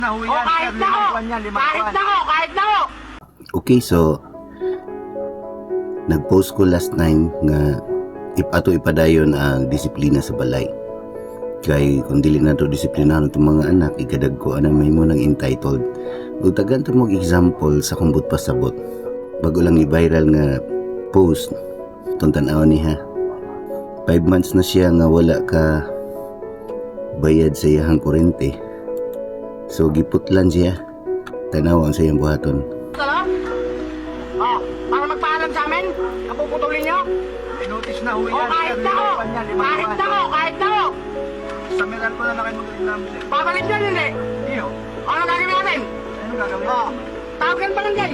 Na ho O yan, kahit sir, na limang ho! buwan yan, limang Kahit buwan. na ho! Kahit na ho! Okay, so nag-post ko last time nga ato ipadayon ang disiplina sa balay. Kay kung dili na to disiplinahan itong mga anak, ikadag ko anang may mo ng entitled. Ug tagan to mong example sa kumbot pasabot. Bago lang i-viral nga post, itong tan-aw ni ha. 5 months na siya nga wala ka bayad sa iyahang kurente. So giputlan siya. Tanaw ang sayang buhaton. Ano? Oh, para magpaalam sa amin, kapuputulin niyo? May notice na ho O yan, kahit sir, na ho! limang buwan yan, limang Kahit buwan. na ho! Kahit na ho! Sa Meral ko na lang kayo magreklamo, sir. Babalik niyo hindi? Hindi ho. Ano gagawin natin? Ano gagawin? Oh, tawag ka ng barangay!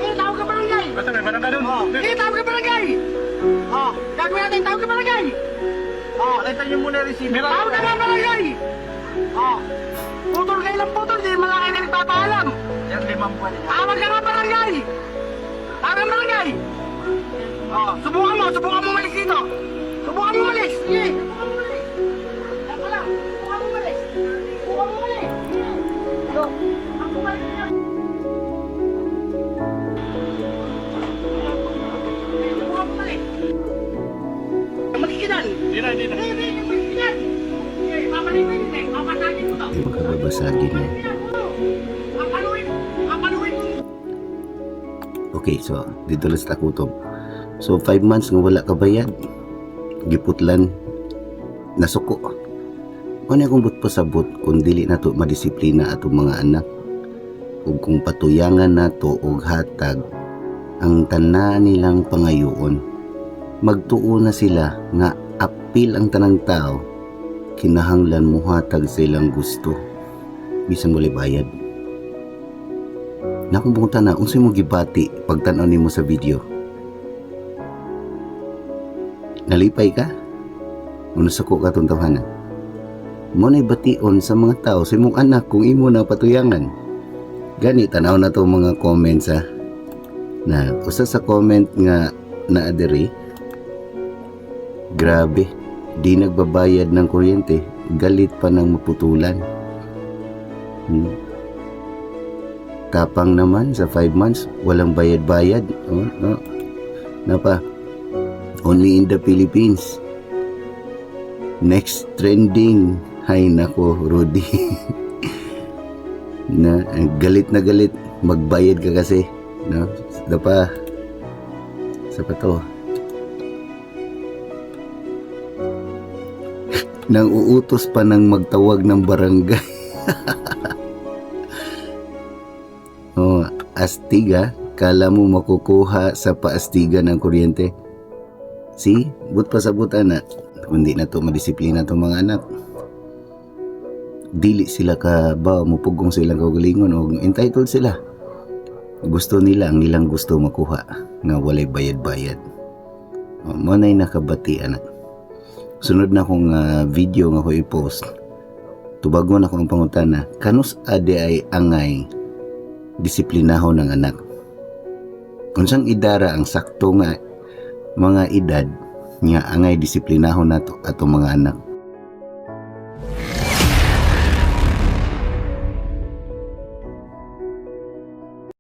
Eh, tawag ka barangay! Basta may barangay doon. Oh, eh, tawag ka barangay! Oh, gagawin natin, tawag ka barangay! Oh, Pakita niyo muna yung resibo. Tawag ka ng barangay! Oh, putol kayo lang putol, di man lang kayo nagpapaalam! Sir, 5 buwan yan. Tawag ka nga barangay! Tawag ka barangay! Oh, subukan mo umalis dito! Subukan mo umalis! Sige, subukan mo umalis! Yan ka lang, subukan mo umalis! Subukan mo umalis! Sige! Go! Ang bumalik na! Subukan mo umalis! Umalis ka dyan! Hindi na, hindi na. Hindi, hindi, umalis ka dyan! Sige, babalik ko yun eh! Papatagin mo to! Di makababasagin niya. Papaluin! Papaluin mo! Okay, so dito lang sa Takutob. So 5 months nga wala ka bayad. Giputlan, nasuko. Ano akong but pasabot kung dili na to madisiplina atong mga anak, ug kung patuyangan nato og hatag ang tanan nilang pangayoon. Magtuo na sila nga apil ang tanang tao, kinahanglan muhatag sa ilang gusto bisan walay bayad. Nakong na, unsay mo gibati pagtan-aw nimo sa video? Nalipay ka? O nasuko ka tong tawhana? Mo na'y bation sa mga tao sa imong anak kung imo na patuyangan. Gani tanaw na to mga comments ha. Na usa sa comment nga naa diri, "Grabe, di nagbabayad ng kuryente, galit pa ng maputulan." Tapang naman sa 5 months, walang bayad-bayad. Oh, no. Napa, "Only in the Philippines." "Next trending." Hay nako, Rudy. Na, galit na galit. "Magbayad ka kasi." No? Dapa, sa pa to. "Nang uutos pa ng magtawag ng barangay." Oh, "Astiga, kala mo makukuha sa paastiga ng kuryente." See, but pasabot ana. Kundi na to madisiplina to mga anak. Dili sila ka ba mupugong silang kaugalingon o entitled sila. Gusto nila ang ilang gusto makuha nga walay bayad-bayad. Oh, mo na'y nakabati ana. Sunod na akong video nga ko i-post. Tubagon ako ang pangutana, kanus ade ay angay disiplinahon ng anak? Unsang idara ang sakto nga mga edad nga angay disiplinahon nato atong mga anak?